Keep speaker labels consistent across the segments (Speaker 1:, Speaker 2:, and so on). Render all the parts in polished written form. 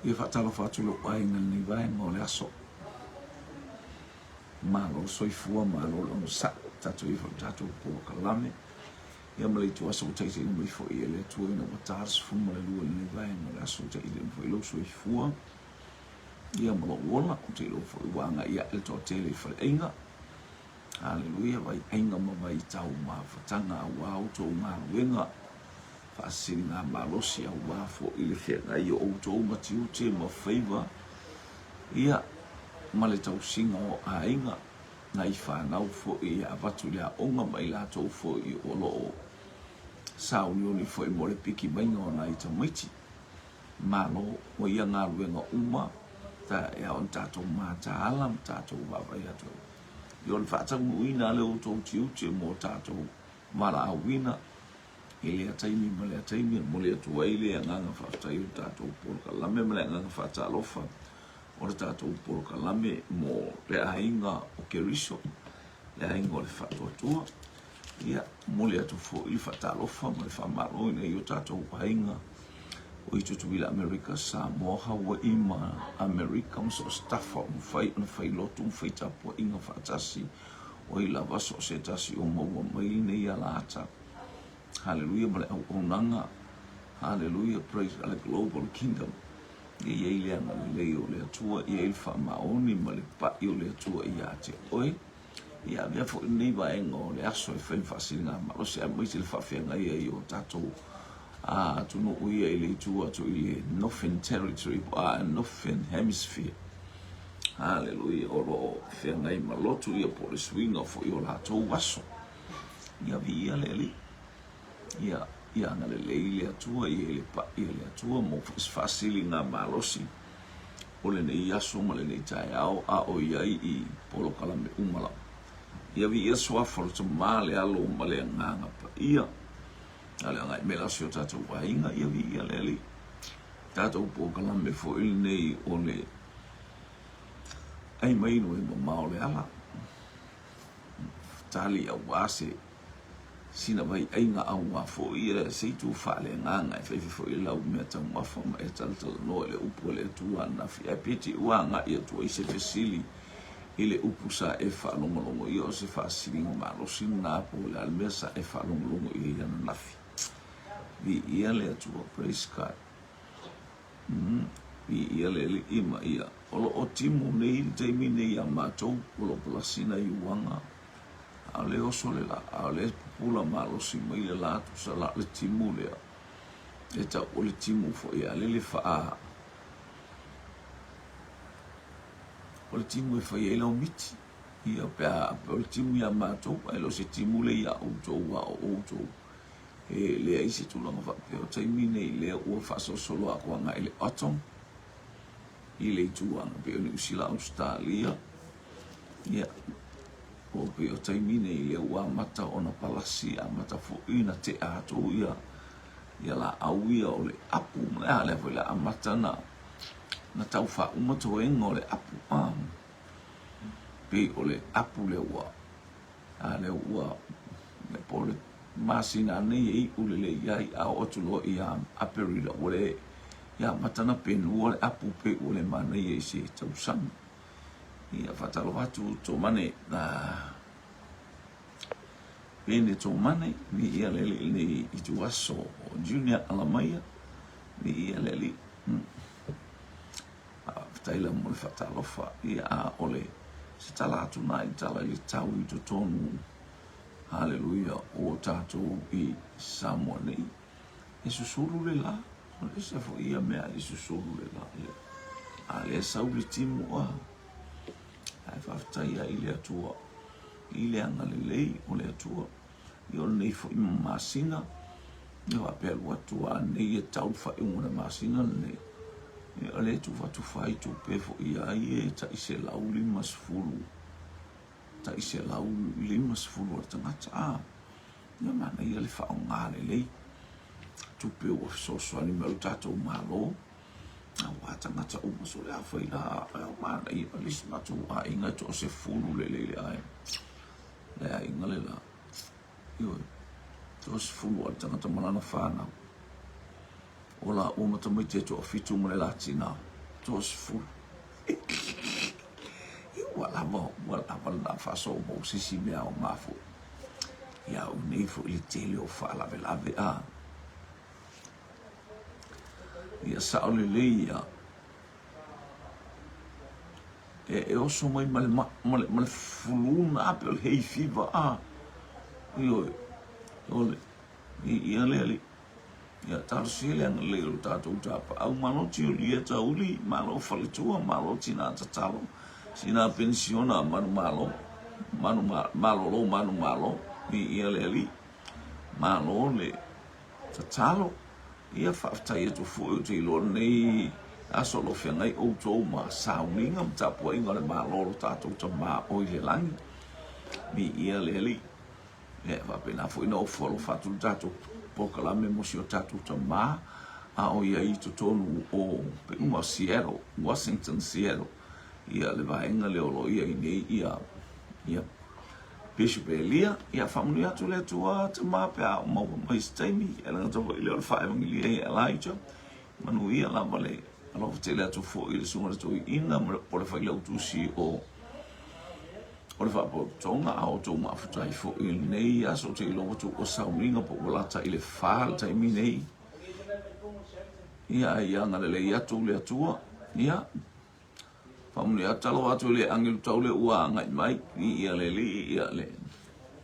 Speaker 1: Ia faatalofa atu i lou aiga i lenei vaega o le aso. Malo le soifua, malo le onosai, tatou ia foi le tatou polokalame. Ia ma le ituaso ua taitaiina mai foi e le Atua ina ua ta le 12 i lenei vaega o le aso ua taitaiina foi lou soifua. Ia ma lou ola, ou te iloa foi ua agai ae le toatele i faleaiga. Haleluia, vai aiga ma vai tau mafataga aua outou galuega faasiligamalosi aua foi le feagai o outou ma tiute ma faiva, ia, ma le tausiga o aiga, nai fanau foi e avatu i le aoga ma i latou foi o lo o sauniuni foi mo le piki maiga o nai tamaiti. Malo o ia galuega uma ta e ao ona tatou mataala ma tatou vaavaai atu ai. Ia o le faataunuuina lea o outou tiute mo tatou valaauina i lea taimi ma lea taimi e momoli atu ai le agaga faafetai o le tatou polokalame ma le agaga faatalofa o le tatou polokalame mo le aiga o Keriso, le aiga o le Faatuatua. Ia, momoli atu foi le faatalofa ma le faamalo i nai o tatou aiga o i Tutuila Amerika, Samoa, Hawaii ma Amerika ma so o se tafa o mafai ona fai lotu ma fai tapuaiga faatasi o ai lava so o se tasi o maua mai lenei alaata. Haleluia ma le auaunaga. Haleluia, praise God, le Global Kingdom. Ia i ai le agalelei o le Atua, ia i ai le faamaoni ma le pai o le Atua ia te oe. Ia avea foi lenei vaega o le aso e fai ma faasiligamalosi aemaise le faafeagai ai o tatou atunuu ia i le itu atu i le Northern Territory po o Northern Hemisphere. Haleluia, o lo o feagai ma lotu ia po o le suiga foi o latou aso. Ia viia le Alii. Ia, ia agalelei le Atua, ia i le pai a le Atua mo se faasiligamalosi o lenei aso ma lenei taeao a o i ai i polokalame uma lava. Ia viia suafa o le Tama, le Alo ma le Agaga Paia. A o le agai mai la o si o tatou aiga, ia viia le Alii. Tatou polokalame foi lenei o le ai mai no e mamao le ala. Tali aua se sina vaiaiga auā foi ia se itu faaleagaga e fai foi lau mea taumafa ma e talatalanoa i le upu a le Atua ananafi. Ae pe te i ua agai atu ai se fesili i le upu sa e faalogologo ia o se faasiliga malosi lena po o le a le mea sa e faalogologo i ai ananafi. Viia le Atua, praise God. Viia le Alii ma ia. O lo o timu nei i le taimi nei iā matou, o lo o palasi nai uaga Aole oso le la, aole pupula malosi mai le la tusa la le timu lea. E tau o le timu foi a le le faa. O le timu e fai ai lau miti. Ia pe a o le timu ia matou, ae le o se timu le ia outou a o outou. E leai se tulaga faapea o taimi nei lea ua faasolosolo atu agai le autumn i le ituaga pei o Niu Sila, Ausetalia. Ia, ua pei o taimi nei lea ua amata ona palasi, amata foi ona tea atu ia ia laau ia o le apu ma le a lea foi le amata na na tau faauma toega o le apu a pei o le apu lea ua a lea ua le po le masina nei e iu lelei ai a oo atu loa ia Aperila ua le ia amata na penua le apu pei ua le manaia i se tausaga. Ia faatalofa atu Tomane na Pene Tomane ni ia le alii nei i tuaso o Junior Alamaia ni ia le alii. Faafetai lava mo le faatalofa. Ia a o le se tala atu na i tala i le tau i totonu haleluia o tatou i Samoa nei. E susulu le la, o le ese foi ia mea e susulu le la. A lea sau le timu a, ae faafetai ai i le Atua, i le agalelei o le Atua. Ia o lenei foi masina, ia faapea alu atu a nei e tau le faaiuga o le masina lenei. Ia o lea e tufatufa ai tupe foi ia ia e tai 150, tai 150 o le tagata. A, ia manaia le faaaoga lelei tupe ua fesoasoani mai lo tatou Malo aua tagata uma so le a fai la e manaia le isi matou aiga e toasefulu lelei le aiga le aiga le la ioe toasefulu a le tagata ma lana fanau o laua ma tamaiti e toafitu ma le la tina. 30. Ia ua lava, ua lava lena faasoa mo se isi mea aoga foi. Ia au nei foi le tele o faalavelave a. Ia sao lelei ia. E, e oso mai ma le, ma, ma le, ma le flu na pe o le hay fever a. Ioe, o le, ia le alii. Ia talosia le agalelei o le tatou tapaau. Malo Tiulia Tauli, malo Faletua, malo Tina Tatalo, Sina Penisiona Manumalo, Manu Malolo Manumalo, viia le Alii. Malo le tatalo. Ia faafetai atu foi ou te iloa lenei aso o lo o feagai outou ma sauniga ma tapuaiga o le Malo o lo tatou Tama o i le lagi. Viia le Alii. E faapena foi ona ofo alofa atu le tatou polokalame mo si o tatou tama a o i ai i totonu o peuga o Seattle, Washington Seattle, ia le vaega lea o lo o i ai nei ia, ia Bishop Elia. Ia faamanuia atu le Atua tama pe a maua mai se taimi, e le gata foi lea o le faaevangelia ia Elijah, manuia lava le alofa tele atu foi i le susuga i le toeaina po o le failautusi o o le faapotopotoga a outou mafuta ai foi i lenei aso. Ou te iloa ua tuu ua sauniga po ua lata i le fa le taimi nei. Ia, ai agalelei atu le Atua. Ia, faamanuia atu, talofa atu i le agelu taule ua agai mai, ia le alii, ia le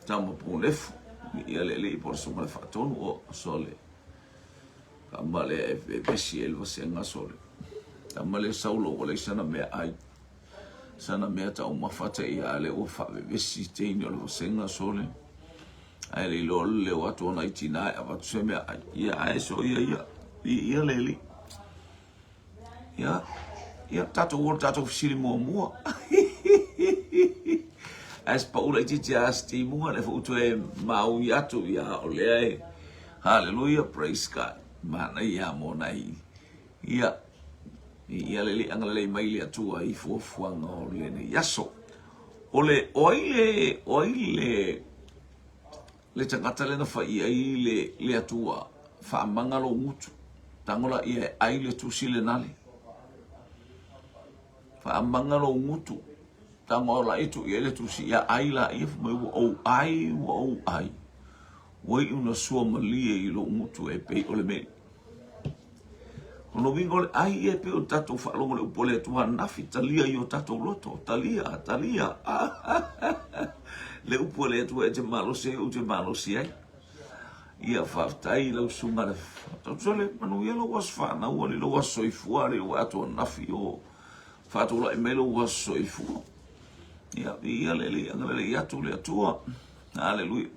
Speaker 1: tama punefu, ia le alii po o le susuga i le faatonu, o sole. Tama lea e vevesi ai le vasega sole. Tama lea Saulo ua leai sana meaai. Sana mea taumafa te ia a lea ua faavevesi teine o le vasega sole. Ae le iloa le leo atu o nai tina e avatu se meaai. Ia ae soia ia. Ia le alii. Ia, ia tatou o le tatou fesili muamua. Ae se pau laitiiti a se timuga lea foi ua toe maui atu ia o lea e Hallelujah, praise God. Manaia mo nai ia ia le agalelei mai le Atua i fuafuaga o lenei aso. O le o ai le o ai le le tagata lea na fai i ai le, le Atua, faamaga lou gutu, tago laia e ai le tusi lena le. Faamaga lou gutu, tago laia tuu i ai le tusi, ia ai laia, fai mai ua ou ai, ua ou ai. Ua iu na sua malie i lou gutu e pei o le meli. O lona uiga o le ai ia e pei o tatou faalogo i le upu a le Atua ananafi, talia i o tatou loto, talia, talia. Le upu a le Atua e te malosi ai, ou te malosi ai. Ia faafetai i lau susuga le Tausole, manuia lou aso fanau, alii lou aso soifua, alii ua atu ananafi o faatulai mai lou aso soifua. Ia, viia le Alii, agalelei atu le Atua. Haleluia.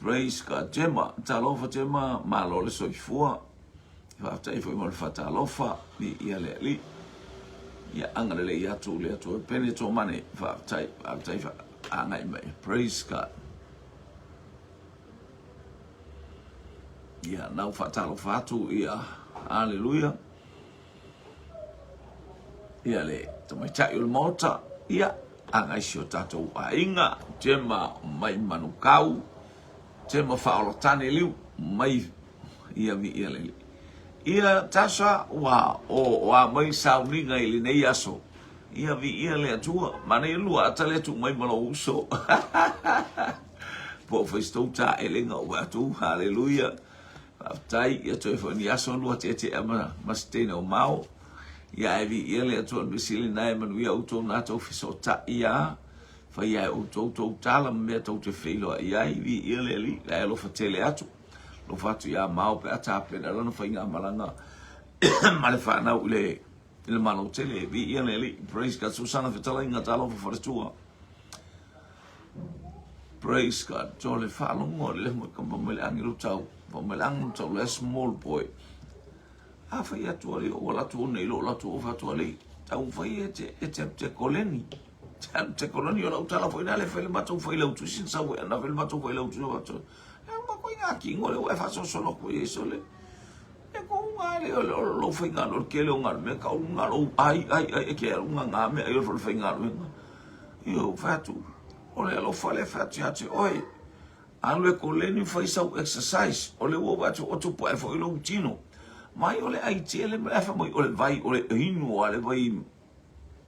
Speaker 1: Praise God. Gemma, talofa Gemma, malo le soifua. Faafetai foi mo le faatalofa, viia le Alii. Ia agalelei atu le Atua. Pene Tomane, faafetai, faafetai agai mai. Praise God. Ia, nau faatalofa atu, ia, haleluia. Ia le tamaitai o le Maota, ia, agai si o tatou aiga, Gemma mai Manukau, Gemma Faaolatane Liu mai ia viia le Alii. Ia Tasha, ua o, o a mai sauniga i lenei aso. Ia viia le Atua. Manaia lua ata lea tuu mai ma lou uso. Po o fai se tou taelega o atu. Haleluia. Faafetai, ia toe foi ni aso lua teetea ma, ma se teine o Mao. Ia ae viia le Atua, o le mea sili lena e manuia outou na tou fesootai a, faia e outou tou tala ma mea tou te feiloai ai, viia le Alii, la e alofa tele atu. Alofa atu ia Mao pe a tapena lana faigamalaga ma le fanau i le i le Malo tele. Viia le Alii. Praise God. Susana fetalaiga talofa faletua. Praise God. So le faalogo le mo ka mai le angelo tau. Fa mai le angelo tau le small boy. A fai atu ali o la tu nei lo la tu o fa tu ali. Tau fai e te e te te koleni. Te te koleni o la utala foi na le fai le matou fai le utu sin sa we na fai le matou fai le utu wa tu. E ma ko inga ki ngole o e fa so so no ko ye so le. E ko unga le o lo lo fai ngalo le kele o ngalo me ka unga lo ai ai ai e ke unga nga me ai o lo fai ngalo. Io fai atu, o le alofa lea fai atu ia te oe. Alu e koleni fai sau exercise, o le ua atu o tupu ae foi lou tino. Vai o le ai tele ma le afa mai o le vai o le inu a le vai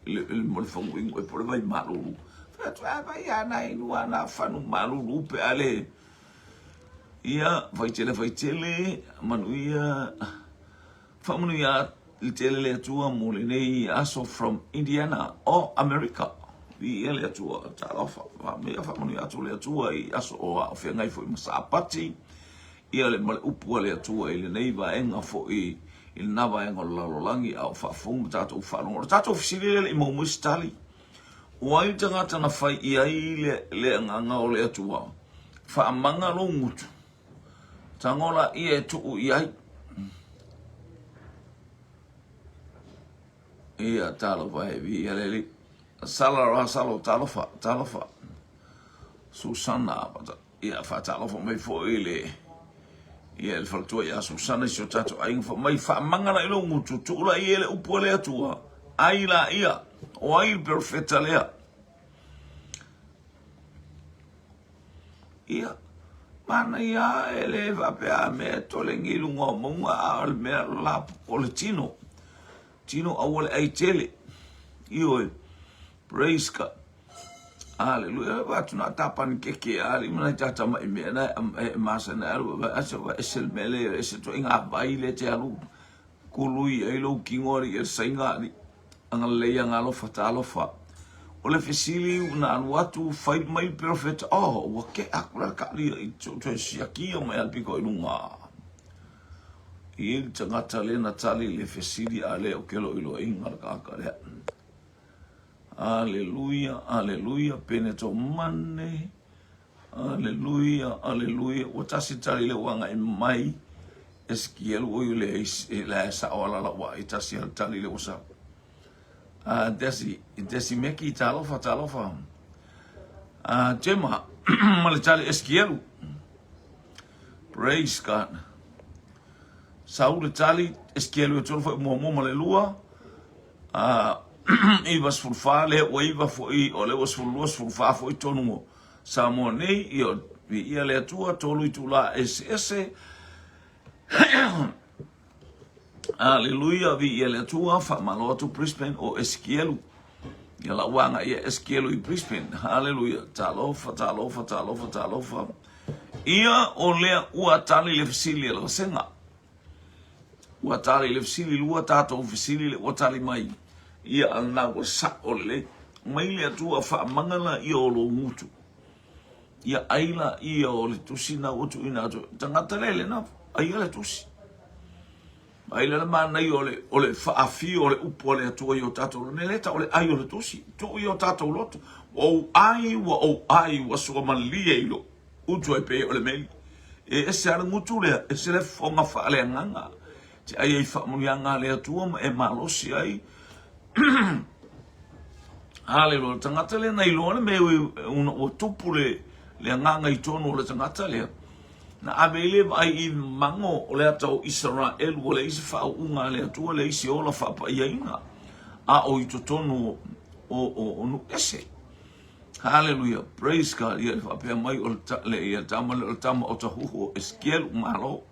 Speaker 1: le mo le faguinu e po le vai malulu. Fai atu a vai a na inu a na fanu malulu pe a le ia fai tele fai tele manuia faamanuia le tele le Atua mo lenei aso from Indiana o Amerika. Viia le Atua, talofa, faamanuia faamanuia atu le Atua i aso o a o feagai foi ma Sapati. Ia le ma le upu a le Atua i lenei vaega foi i lena vaega o le lalolagi a o faafofoga ma tatou faalogo. O le tatou fesili lea e le i maua mai se tali. O ai le tagata na fai i ai le, le agaga o le Atua? Faamaga lou gutu, tago laia e tuu i ai. Ia, talofa e, viia le Alii. Sala Rasalo, talofa, talofa. Susana, Ia, faatalofa mai foi i le ia le faletua ia Susana i si o tatou aiga fai mai faamagana i lou gutu tuu laia i le upu a le Atua ai laia o ai le perofeta lea ia manaia e le faapea a mea e tolegi i luga o mauga a o le mea la o le tino tino aua le ai tele ioe praise God Aleluia. E vaai atu na ta panikeke a alii ma nai tata mai mea na e masani ai alu vaai atu vaai ese le mea lea ese ituaiga vai lea e te alu kului ai lou kino alii e le saina alii. Agalelei agalofa talofa. O le fesili na alu atu fai mai le perofeta oh ua kea aku la le kaalia i toe siakia mai a le pito i luga. E i ai le tagata lea na tali i le fesili a lea o ke loiloiga le tagata lea. Aleluia, aleluia, pene to mane. Aleluia, aleluia. Ua tasi tali le ua agai mai. Esekielu o i le le sa o ala la ua i tasi al tali le ua sa. Ah, desi, desi meki talofa, talofa. Ah, Gemma, ma le tali Esekielu. Praise God. Sau le tali, Esekielu e tolu foi muamua ma le lua. A, 94, lea ua iva foi, o lea ua 12, 14 foi tonu o Samoa nei, ia, viia le Atua, tolu itulā eseese. Aleluia, viia le Atua, faamalo atu Brisbane o Esikielu. Ia lau aga ia Esikielu i Brisbane. Aleluia, talofa, talofa, talofa, talofa. Ia o lea ua tali le fesili a le vasega. Ua tali le fesili, lua tatou fesili le ua tali mai. Ia a lena ua sa'o lelei. Mai le Atua faamaga laia o lou gutu. Ia ai laia o le tusi na ua tuuina atu. Tagata le lena, aia le tusi. Ai le manaia o le, o le faafio o le upu a le Atua i o tatou loto. Ne le tau o le ai o le tusi. Tuu i o tatou loto. Ua ou ai, ua ou ai, ua suamalie i lou Utu ai pei o le meli. E ese a le gutu lea, ese le fofoga faaleagaga. Te ai ai faamanuiaga a le Atua ma e malosi ai. Haleluia. Le tagata lea na iloa le mea una ua tupu le, le agaga i tonu o le tagata lea. Na ave ai le vaai i mago o le ata o Isaraelu, ua leai se faauuga a le Atua, leai se ola faapaiaina, a o i totonu o, o, o, o nuu ese. Haleluia, praise God. Ia faapea mai o le le ia tama le o le tama o tahuhu o Esekielu malo.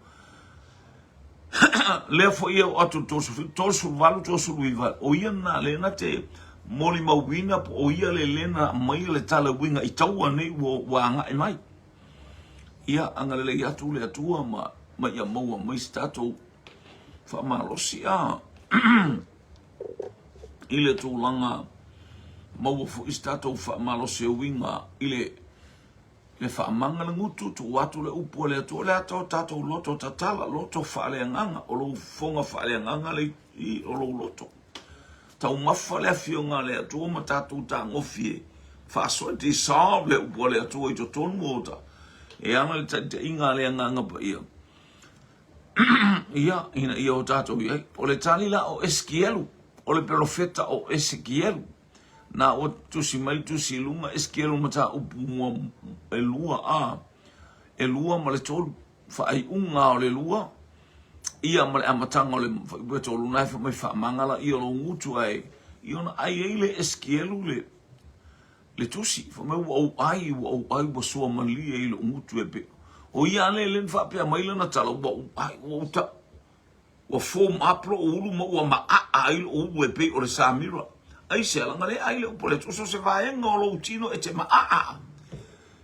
Speaker 1: Lea foi e o atu 37, 38, 39, o ia na le na te molimauina po o ia le le na mai le tala uiga i taua nei ua, ua agai mai. Ia agalelei atu le Atua ma, ma ia maua mai se tatou faamalosi a. i le tulaga maua foi se tatou faamalosi e uiga i le le faamaga le gutu, tuu atu le upu a le Atua, o le ata o tatou loto tatala, loto faaleagaga, o lou fofoga faaleagaga le i o lou loto. Taumafa le afioga a le Atua ma tatou tagofi e faasoa, dissolve le upu a le Atua i totonu o ta, e ala le taitaiga a le Agaga Paia. Ia, ina ia o tatou i ai. O le tali la o Esikielu, o le perofeta o Esikielu. Na ua tusi mai tusi i luga Esikielu mataupu mua e lua a, e lua ma le tolu, faaiuga o le lua, ia ma le amataga o le fuaiupu e tolu, na e fai mai faamagala ia lou gutu ae, ia ona ai ai le Esikielu le, le tusi, fai mai ua ou ai, ua ou ai, ua sua malie i lou gutu e pe. O ia ale le na faapea mai lana tala, ua ou ai, ua ou ta. Ua form up lou ulu ma ua maaa ai lou ulu e pei o le Samira. Aisea, leaga lea ai le upu a le Atua, so se vaega o lou tino e te maaa.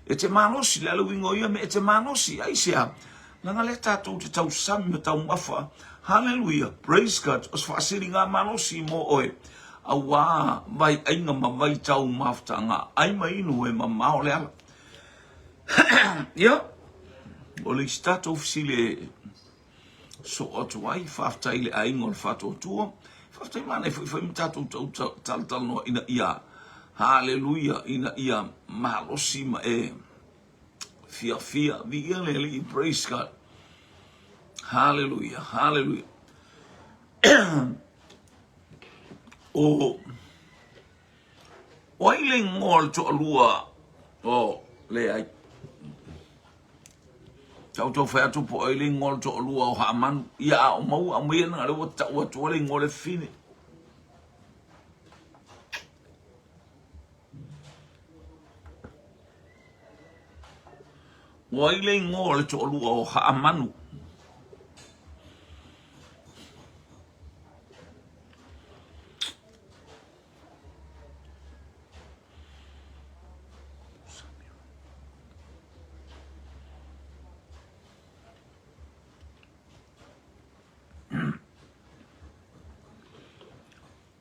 Speaker 1: E te malosi, le a le uiga o ia mea e te malosi? Aisea, leaga lea tatou te tausami ma taumafa. Haleluia, praise God, o se faasiliga malosi mo oe, auā vaiaiga ma vaitau mafutaga, ai ma inu e mamao le ala. Ia, o le isi tatou fesili e soo atu ai, faafetai i le aiga o le Faatuatua, faafetai manaia foi fai ma tatou tau talatalanoa ina ia haleluia, ina ia malosi ma e fiafia, viia le Alii, praise God, haleluia, haleluia. O O ai le igoa o le toalua o leai. Sa outou fai atu po o ai le igoa o le toalua o Haamanu. Ia a o maua aumaia na lea ua tau atua le igoa o le fine. O ai le igoa o le toalua o Haamanu?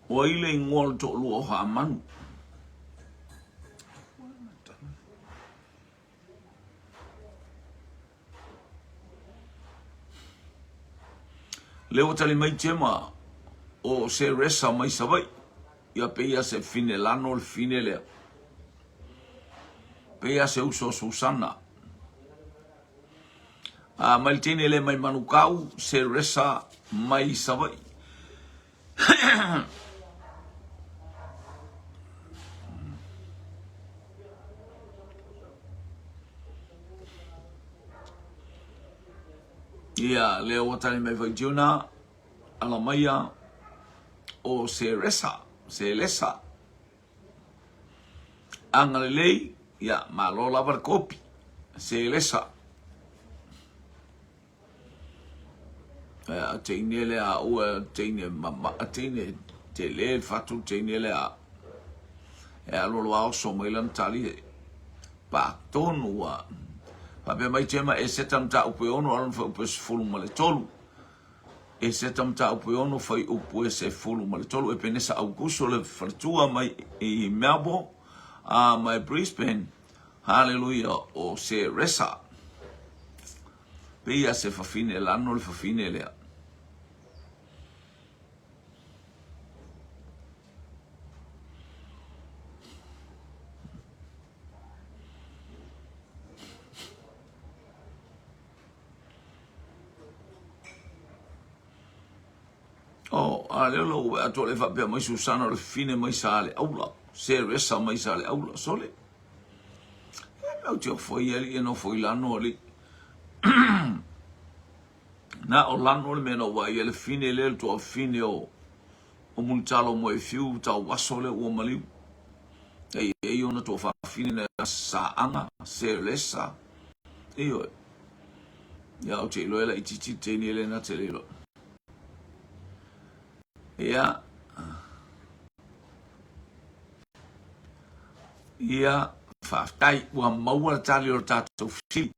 Speaker 1: O ai le igoa o le toalua o Haamanu? Lea ua tali mai Gemma o Seresa mai Savaii. Ia pei a se Finelano le fine lea. Pei a se uso o Susana. A mai le teine lea mai Manukau, Seresa mai Savaii. Ia, lea ua tali mai foi Juna, ala maia o Seresa, Selesa. Agalelei, ia, malo lava le kopi, Selesa. A teine le a ua teine mama a teine tele le fatu teine le a e alu alu a oso mai lana tali e pa tonu ua faapea mai tema e seta mataupu e ono alona fai upu e 13 e seta mataupu e ono fai upu e 13 Epenesa Aukuso le faletua mai i Melbourne a mai Brisbane Haleluia o Seresa Pei a se fafine lano le fafine lea. Oh, a lea lo ua atu le faapea mai Susana o le fafine mai Saleaula, Seresa mai Saleaula, sole. E mea ou te ofo i alii e nofo i lano alii. Na o lano le mea na ou vaai ai le fine lea le tuafafine o o Mulitalo Moefiu tauaso lea ua maliu. E i ai ona tuafafine na Saaga, Seresa. Ioe. Ia ou te iloa e laitiiti le teine lea na te le iloa. Ia. Ia, faafetai, ua maua le tali o le tatou fesili.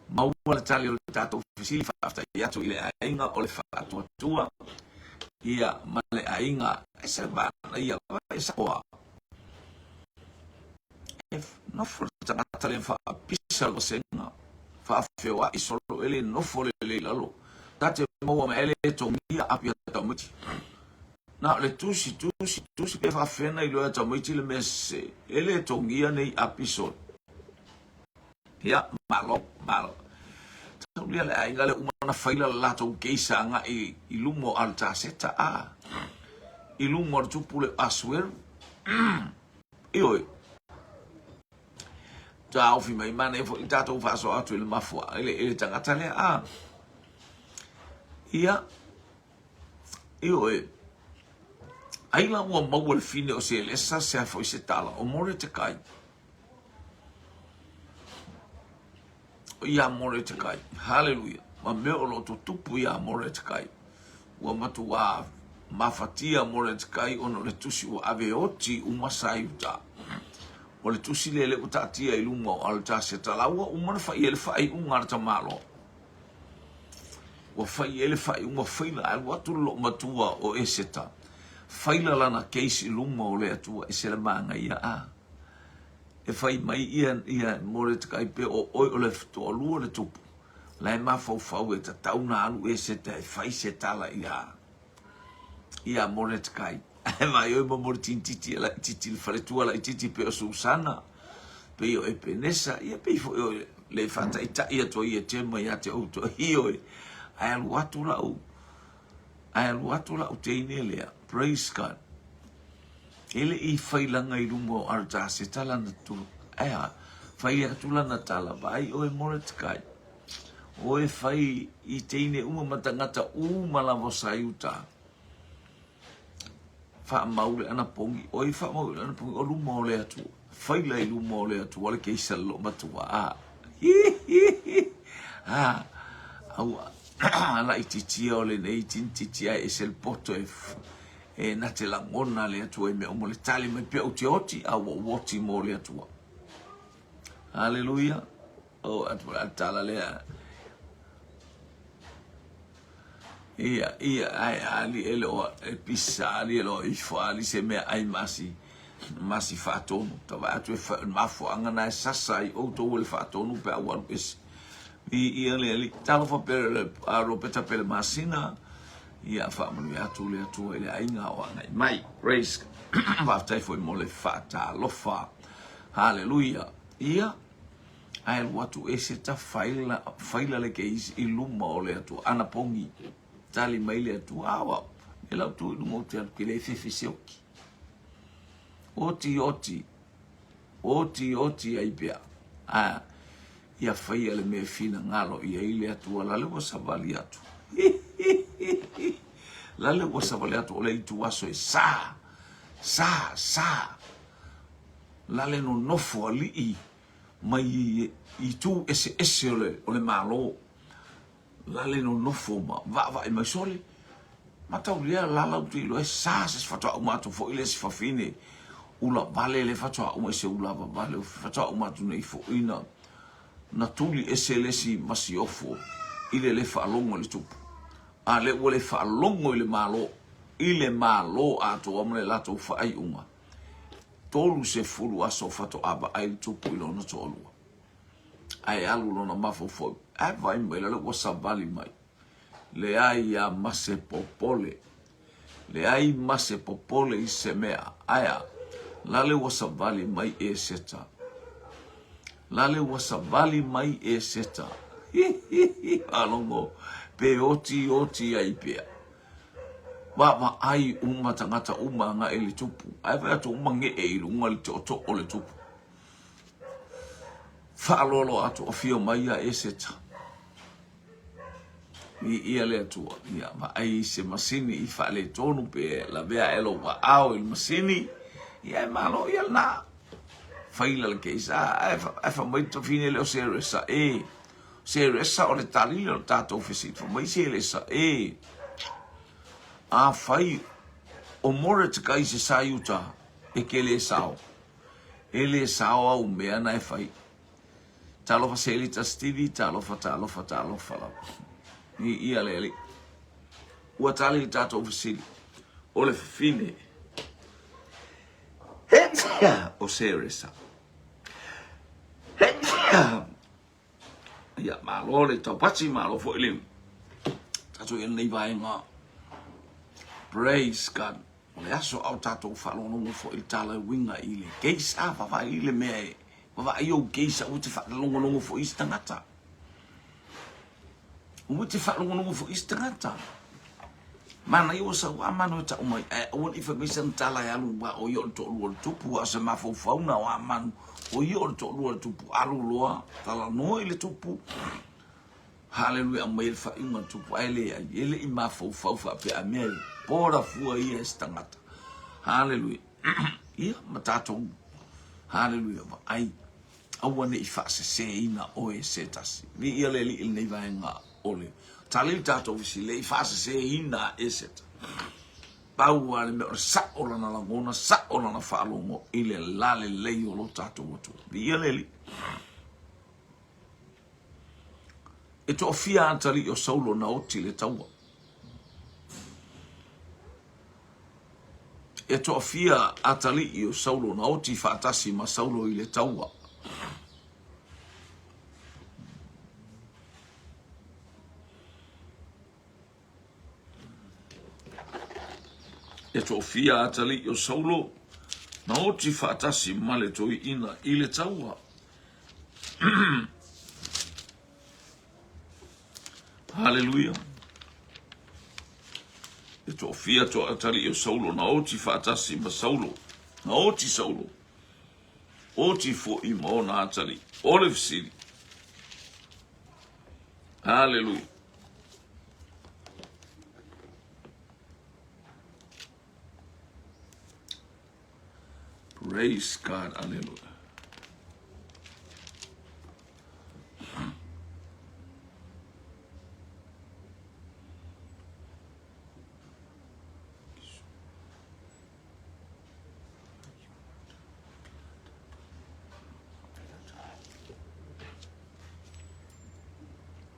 Speaker 1: Maua le tali o le tatou fesili, faafetai atu i le aiga o le Faatuatua, ia, ma le aiga, e se manaia, e saoa. E nofo le tagata le faapisa le vasega, faafeoai solo e le nofo lelei i lalo. Ta te maua mai ai le togia api a tamaiti. Na o le tusi, tusi, tusi pe faafefea ona iloa e tamaiti le mea sese. E le togia nei api solo. Ia, malo, malo. Taulia le aiga lea uma ona faila le latou keisa agai i luma o Alitaseta, a, i luma o le tupu le Asueru. Ioe. Taofi mai manaia foi le tatou faasoa atu i le mafuaaga i le, i le tagata lea, a. Ia, Ioe. Ai la ua maua le fine o Selesa se a foi se tala o Moretekai. O ia Moretekai. Haleluia. ma mea o lo o tutupu iā Moretekai. Ua matuā mafatia Moretekai ona o le tusi ua ave e oti uma sa i uta. O le tusi lea lea ua taatia i luma o Aritaseta la ua uma ona fai i ai le faaiuga a le tamaloa. Ua fai i ai le faaiuga faila ae alu atu le loomatua o Eseta faila lana case i luma o le Atua e se le manaia a e fai mai ia ia Moretekai pe o oe o le toalua o le tupu la e mafaufau e tatau na alu Eseta e fai se tala ia ia Moretekai ae vaai oe ma mo le tinititi e laititi le faletua laititi pei o Susana pei o Epenesa ia pei foi o le faataitai atu ai ia Tema ia te outou ioe ae alu atu lau ae alu atu lau teine lea praise God e le i failaga i luma o Aritaseta lana tu ae a fai atu lana tala vaai oe Moretekai oe fai i teine uma ma tagata uma lava o Saiuta Faamau le anapogi, oi faamau le anapogi o luma o le Atua. Faila i luma o le Atua le keisa le loomatua. A. Hi hi hi. A. Au laititia o lenei tinititi ae ese le poto e e na te lagona le Atua i mea uma le tali mai pea ou te oti a ua ou oti mo le Atua. Haleluia. O atu la tala lea. Ia, ia, ae ali e le o e pisa ali e le o ifo ali se mea ai masi masi faatonu. Ta vaai atu e fa, mafuaaga na e sasa ai outou e le faatonu pe a ua alu ese. I ia le ali, talofa pele le a Ropeta pele masina, ia faamanuia atu le Atua i le aiga o agai mai. Praise God. Faafetai foi mo le faatalofa. Haleluia. Ia, Ae alu atu Eseta faila, faila le keisi i luma o le Atua. Anapogi, tali mai le Atua, Ao, ao, me lau tu i luma ou te alu ke le fefe se oki. Oti, oti, oti, oti ai pea. A, ia faia le mea finagalo i ai le Atua, lale ua savali atu. Lale ua savali atu o le itu aso e sa, sa, sa. Lale nonofo alii mai itu eseese o le Malo, lale nonofo ma vaavaai mai sole, mataulia la lau te iloa e sa se faatoa uma atu foi le isi fafine ula vale le faatoa uma i se ula vavale faatoa uma atu nei foi na na tuli ese le isi masiofo i le le faalogo i le tupu. A lea ua le faalogo i le Malo, i le Malo atoa ma le latou faaiuga. 30 aso faatoa vaai le tupu i lona toalua. Ae alu lona mafaufau, ae vaai mai la ua savali mai. Leai a ma se popole. Leai ma se popole i se mea. Ae a, lale ua savali mai Eseta. Lale ua savali mai Eseta. Hi hi hi, faalogo, pe oti oti ai pea. Vaavaai uma tagata uma agai i le tupu, ae vaai atu uma gee i luga le tootoo o le tupu. Faaloalo atu afio mai ia Eseta. Viia le Atua. Ia vaai i se masini i faaletonu pe lavea ae lou aao i le masini, ia e malo ia lena. Faila le keisa, ae fai mai le tafine lea o Seresa, e Seresa o le tali lea o le tatou fesili. Fai mai Seresa, e, afai o Moretekai se Saiuta, e ke le sao. E le sao au mea na e fai. Talofa Selita Stevie, talofa, talofa, talofa lava. I ia le alii. Ua tali le tatou fesili. O le fafine o Seresa. Ia, malo le taupati, malo foi le tatou i lenei vaega. Praise God. O le aso a o tatou faalogologo foi i le tala e uiga i le case. A, vaavaai i le mea e vaavaai ou case aua te faalogologo foi i se tagata. Aua te faalogologo foi i se tagata. Manaia ua sau a manu e tau mai, ae aua ne i fai mai sana tala e alu aua o ia o le toalua o le tupu, a o se mafaufau na o Amanu, o ia o le toalua o le tupu, alu loa, talanoa i le tupu, haleluia, aumai le faaiuga a le tupu, ae leai, e le i mafaufau faapea a mea e pora fua ia e se tagata. Haleluia. Ia, ma tatou, haleluia, vaai, aua ne i faaseseina oe e se tasi. Viia le Alii i lenei vaega. o le tali le tatou fesili, le i faaseseina a Eseta. Pau lava le mea o le sao lana lagona, sao lana faalogo i le lalelei o lo tatou Atua. Viia le Alii. E toafia atalii o Saulo na oti i le taua. E toafia atalii o Saulo na oti faatasi ma Saulo i le taua. E toafia atalii o Saulo na oti faatasi ma le toeaina i le taua. Haleluia. E toafia to atalii o Saulo na oti faatasi ma Saulo. Na oti Saulo. Oti foi ma ona atalii. O le fesili. Haleluia. Praise God. Hallelujah.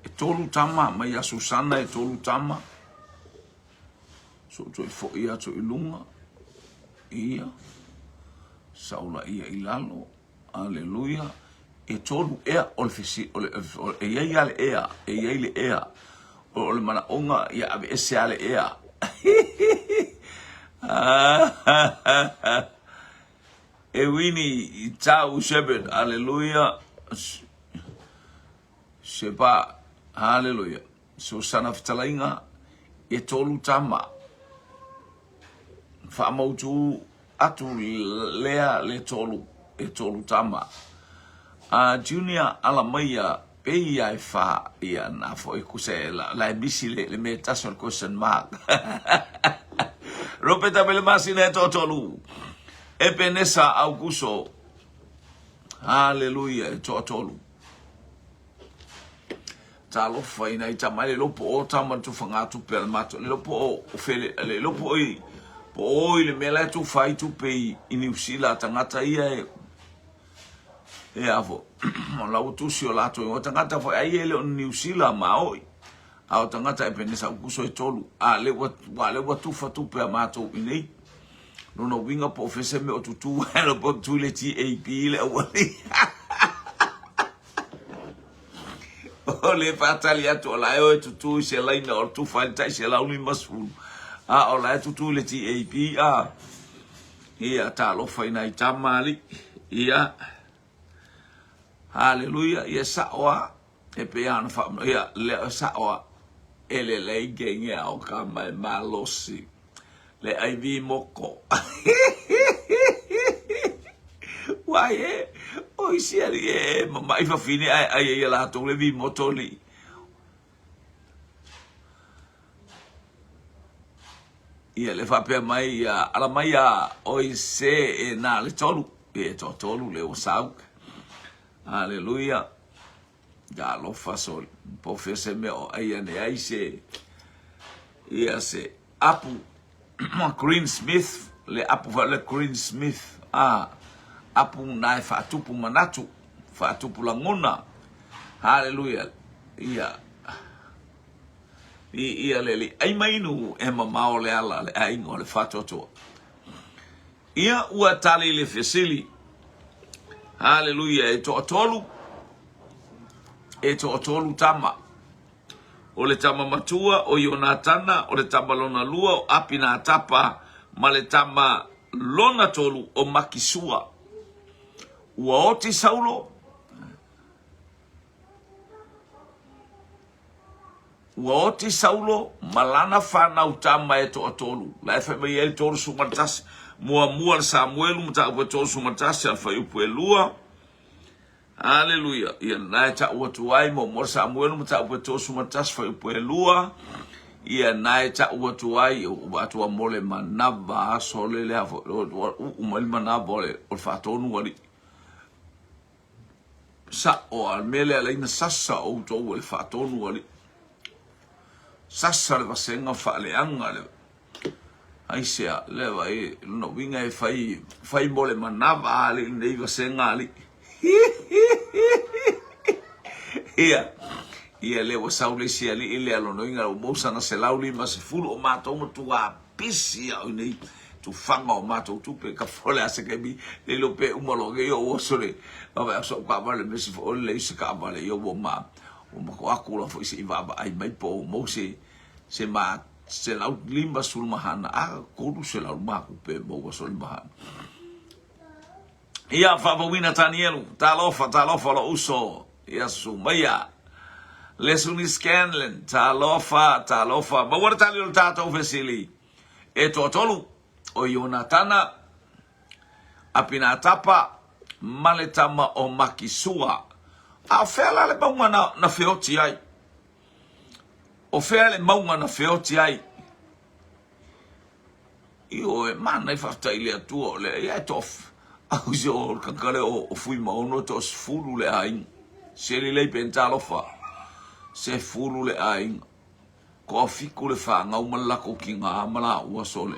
Speaker 1: E tolu tama mai a Susana e tolu tama. So toe foi atu i luga. Ia. Saula ia i lalo. Aleluia. E tolu ea o le fesi, o le, o, e iai a le ea, e iai le ea. O, o le manaoga ia ave ese a le ea. E wini i tau shepherd, aleluia. Sheba, haleluia. So sana fetalaiga, e tolu tama. Faamautu atu lea le tolu, e tolu tama. A Junior ala mai ia pei ia e fa ia na foi kusa e la, la e misi le, le mea tasi o le question mark. Ropeta Melemasina e toatolu. Epenesa Aukuso. Haleluia e toatolu. Talofa i nai tama, e le iloa po o tama le tufagatupe a le matou, le iloa po o fele, le iloa po o i, po o i le mea la e tufa ai tupe i, i Niu Sila a tagata ia e, e a fo, o la ua tusi o latou igoa tagata foi, ai e le o ni Niu Sila maoi, a o tagata e penesa ukuso e tolu, a le ua, ua le ua tufa tupe a matou i nei. Lona uiga po o fea se mea o tutū ai, po o tutū i le TAB le auali. O le faatali atu o la e o e tutū i se laina o le tufa ai le tai 150. A o la e tutū i le TAB a. Ia, talofa i nai tama alii. Ia. Haleluia. Ia sao a. E pei lava ona faa... Ia, lea o sao a. E lelei genge a o ka mai malosi. Le ai vi moko. Wai e, o isi ali e, mama'i fafine ae ai ai ia latou le vi moto li. Ia le faapea mai ia ala mai a oi se e nā le tolu. E toatolu le ua sau. Aleluia. Talofa soli. Po fea se mea o ai ane ai se ia se apu Green Smith, le apu foi le Green Smith, a apu na e faatupu manatu, faatupu lagona. Haleluia. Ia i ia le li ai mainu e mamao le ala le aiga o le faatoatoa. Ia ua tali le fesili. Haleluia, e toatolu, e toatolu tama. O le tama matua o Ionatana, o le tama lona lua o Apinatapa, ma le tama lona tolu o Makisua. Ua oti Saulo, Ua oti Saulo ma lana fanau tama e toatolu. La e fai mai ai le 31. Muamua le Samuelu mataupu e 31 a le fuaiupu e lua. Aleluia. Ia na e tau atu ai muamua le Samuelu mataupu e 31 fuaiupu e lua. Ia na e tau atu ai ua atu mo le manava aso le lea foi ua uu mai le manava o le faatonu alii. Sa'o a le mea lea laina sasa outou e le faatonu alii. Sasa le vasega faaleaga le aisea le vai lona uiga e fai fai mo le manava alii lenei vasega alii. Ia ia lea ua sau le isi alii lea lona uiga ua maua sana 150 o matou matua pisi au nei tufaga o matou tupe ka fole a se kaimi le iloa pe uma loa nei ou oso le vaavaai atu sau taavale mea si foi le leai se taavale ia ua ma ua matou atu la foi se i vaavaai mai po o maua se se ma 150 mahana a 300 matou pe maua so le mahana. Ia faafouina Tanielu, talofa, talofa lou uso, ia Sumaia, Lesuni Scanlon, talofa, talofa, maua le tali o le tatou fesili. E toatolu, o Ionatana, Apinatapa, ma le tama o Makisua. A o fea la le mauga na, na feoti ai? O fea le mauga na feoti ai? Ioe, manaia faafetai i le Atua o lea ia e toa au se o le tagata lea o Fuimaono e toa 10 le aiga. Seli lei pe talofa. 10 le aiga. Toa 7 le fanau ma le latou tina ma laua sole.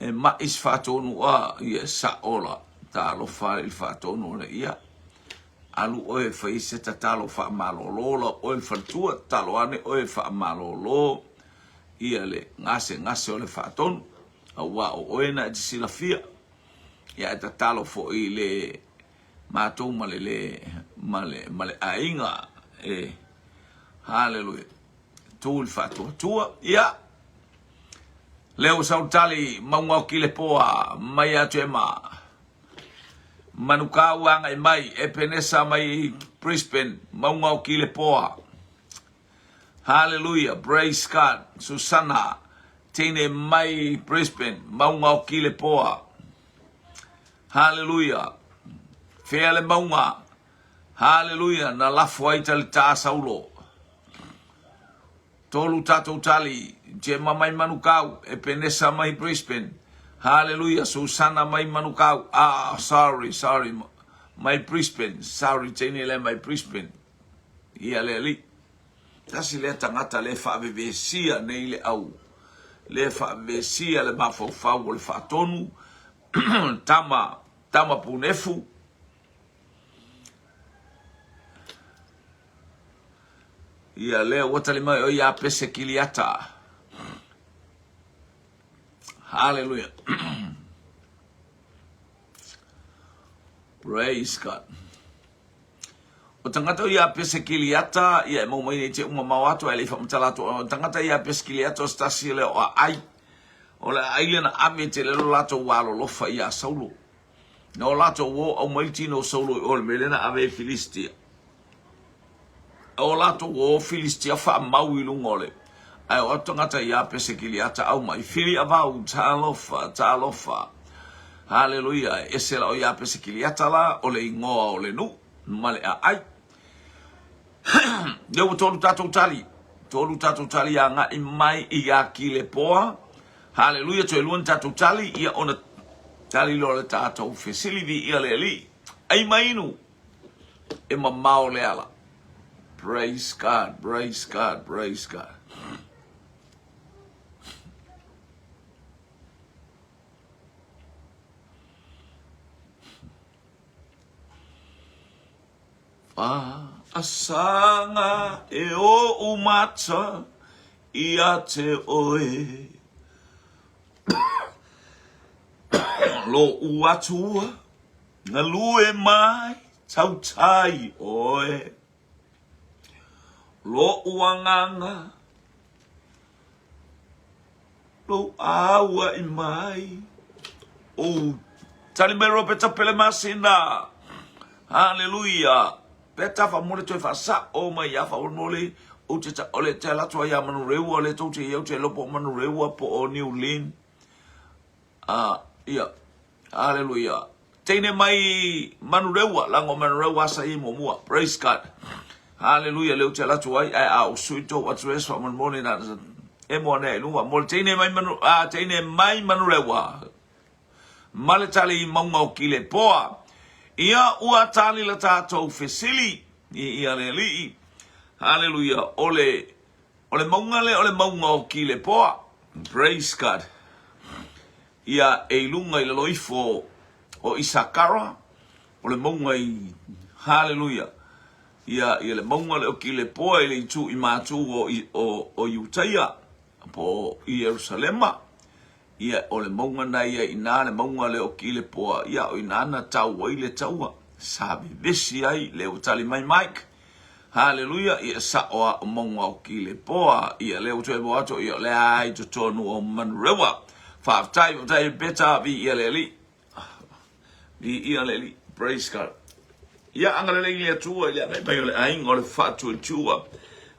Speaker 1: E ma'i se faatonu a ia e sa'o la talofa i le faatonu o le ia alu oe e fai se tatalo faamalolo la oe le faletua tatalo ane oe e faamalolo ia le gasegase o le faatonu auā o oe na e te silafia ia e tatalo foi i le matou ma le le ma le ma le aiga e haleluia tu i le faatuatua ia Lea ua sau tali mauga o Kilepoa mai atu e ma Manukau agai mai Epenesa mai Brisbane mauga o Kilepoa. Hallelujah, praise God. Susana teine mai Brisbane mauga o Kilepoa. Hallelujah. Fea le mauga. Hallelujah, na lafo ai talita Saulo. Tolu tatou tali, Gemma mai Manukau, Epenesa mai Brisbane, Haleluia, Susana mai Manukau, ah, sorry, sorry, mai Brisbane, sorry, teine lea mai Brisbane, ia le alii. Tasi lea tagata le faavevesia nei le au, le faavevesia le mafaufau o le faatonu, tama, tama punefu, Ia lea ua tali mai o ia Pese Kiliata. Hallelujah. Praise God. O tagata o ia Pese Kiliata, ia e mau mai nei te uma mau atu, ai le i whamatala atu. O tagata ia Pese Kiliata o se tasi le o a ai. O le ai le na ave te lelo latou walolofa ia Saulo. Na o latou o au mai tino o Saulo i o le mele na ave e Filistia. O latou o Filistia faamau i luga o le ae o atu tagata i Apese Kiliata au mai fili avau talofa talofa Haleluia e ese la o Iapese Kiliata la o le igoa o le nuu ma le aai lea ua tolu tatou tali tolu tatou tali agai mai i Akilepoa Haleluia toe lua ni tatou tali ia ona tali loa le tatou fesili viia le Alii ai mai inu E mamao le ala. Praise God, praise God, praise God. Whaasanga e o umata ia te oe. Lo uatua Galue mai tautai oe Lo'u agaga Lou aua'i mai Ou tali mai Ropeta Pelemasina Haleluia Peta faamole toe faasa'o mai ia faamolemole ou te o le te alu atu ai ia Manureua le tou te iai ou te iloa po o Manureua po o Niulin A, ia. Aleluia. Teine mai Manureua, laga o Manureua sa i muamua. Praise God. Haleluia, lea ou te alu atu ai, ae a ou sui tou address faamolemole na e mo ane ai luga. Mo le teine mai manu, a, teine mai Manureua. Ma le tali i mauga o Kilepoa. Ia, ua tali la tatou fesili i ia le alii. Haleluia. O le, o le mauga lea o le mauga o Kilepoa. Praise God. Ia, e i luga i lalo ifo o Isakara, o le mauga i, haleluia, ia, ia le mauga lea o Kilepoa i le itu i matu o, o, o Iutaia, po o Ierusalema. Ia, o le mauga na ia i ina, le mauga lea o Kilepoa, ia, o ina na tau ai le taua, sa vevesi ai, lea ua tali mai Mike. Haleluia, ia sa'o a o mauga o Kilepoa, ia lea ua toe maua atu, ia o lea a i totonu o Manurewa. Faafetai, faafetai Peta, viia le Alii. Viia le Alii. Praise God. Ia agalelei le Atua i le agai mai o le aiga o le faatuatua.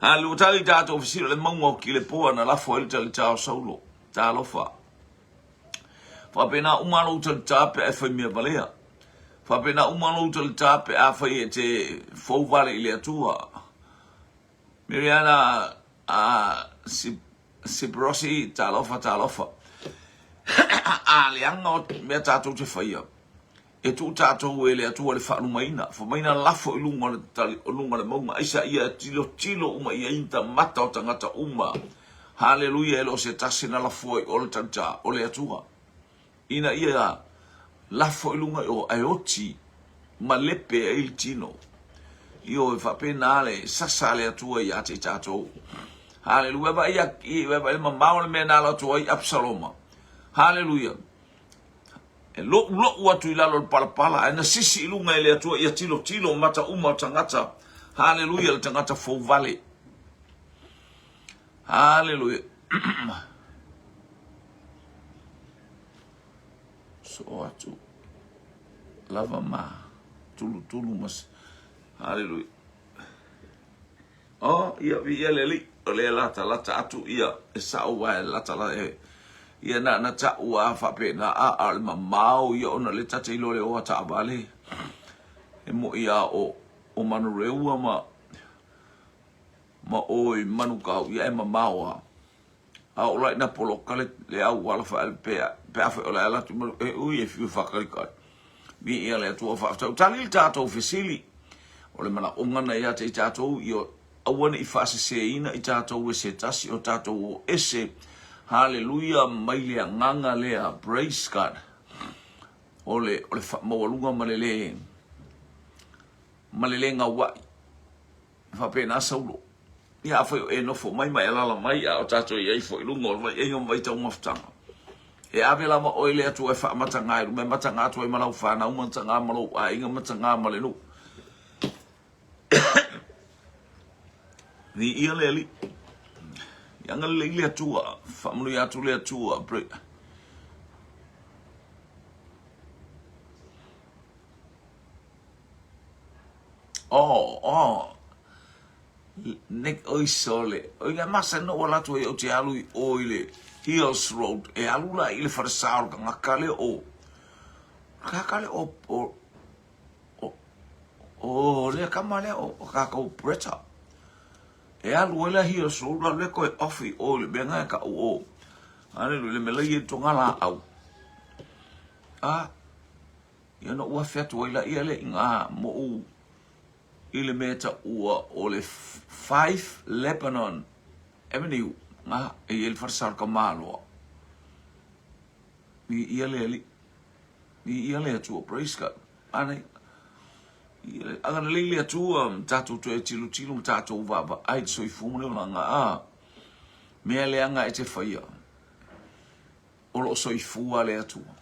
Speaker 1: Haleluia, tali tatou fesili o le mauga o Kilepoa na lafo ai le talita o Saulo. Talofa. Faapena uma lou talita pe a e fai mea valea. Faapena uma lou talita pe a fai e te fou vale i le Atua. Miriana a Siprosi, talofa, talofa. A leaga o mea tatou te faia, e tuu tatou e le Atua le faalumaina, fai mai na lafo i luga o le tali, o luga o le mauga, aisa ia tilotilo uma i ai ta mata o tagata uma. Haleluia, e le o se tasi na lafoa i o le talita, o le Atua. Ina ia lafo i luga i o, ae oti ma lepe ai le tino. Ioe, faapena le sasa a le Atua ia te i tatou. Haleluia, vaai vaai le mamao o le mea na alo atu ai Absaloma. Haleluia. E loulou atu i lalo o le palapala, ae na sisi i luga e le Atua ia tilotilo mata uma o tagata. Haleluia, le tagata fou vale. Haleluia. Soo atu lava ma tulutulu ma Haleluia. Oh, ia, viia le Alii, o lea e latalata atu, ia, e sao aua e latalata, e, ia, na, na ta'u a faapena, a, a o le mamao ia ona le ta te iloa le o a taavale, e mo'i a o, o Manureua ma, ma o i Manukau, ia e mamao a. A oo la ina poloka le, le auala faale pe, pe afai o le ala atu i Manu, e ui e fiu e faatalitali. Viia le Atua faafetai. Tali le tatou fesili. O le manaoga na ia te i tatou, ia aua ne i faaseseina i tatou e se tasi o tatou o ese. Haleluia mai le agaga lea. Praise God. O le, o le faamaualuga ma le le, ma le le gauai. E faapena Saulo. Ia afai o e nofo mai ma e alaala mai, a o tatou i ai foi i luga o le vaiaiga ma vaitaumafataga, e ave lava oe i le Atua e faamataga i luma, e mataga atu ai ma lau fanau, mataga ma lou aiga, mataga ma le nuu. Viia le Alii. Ia agalelei le Atua, faamanuia atu le Atua. Oh, oh. Nick oi sole. Oi le masa no wala tu o te alu i o i le Hills Road. E alu la i le wharesa o le kangaka le o. Kaka le o o o o le kama le o o kākou Bretta. E alu ai la Hills Road alu le koe off i o i le mea ngai ka u o. Hallelujah, le mea lai e tonga la au. Ah, Ia ona ou afe atu ai laia lea i gā moʻu i le mea e taua o le Fife Lebanon Avenue, gā, e i ai le falesa o le Kamaloa. Viia le Alii. Viia le Atua. Praise God. Manaia. Agalelei le Atua ma tatou toe tilotilo ma tatou vaavaai i le soifua ma le olaga. A mea leaga e te faia. O lo o soifua le Atua.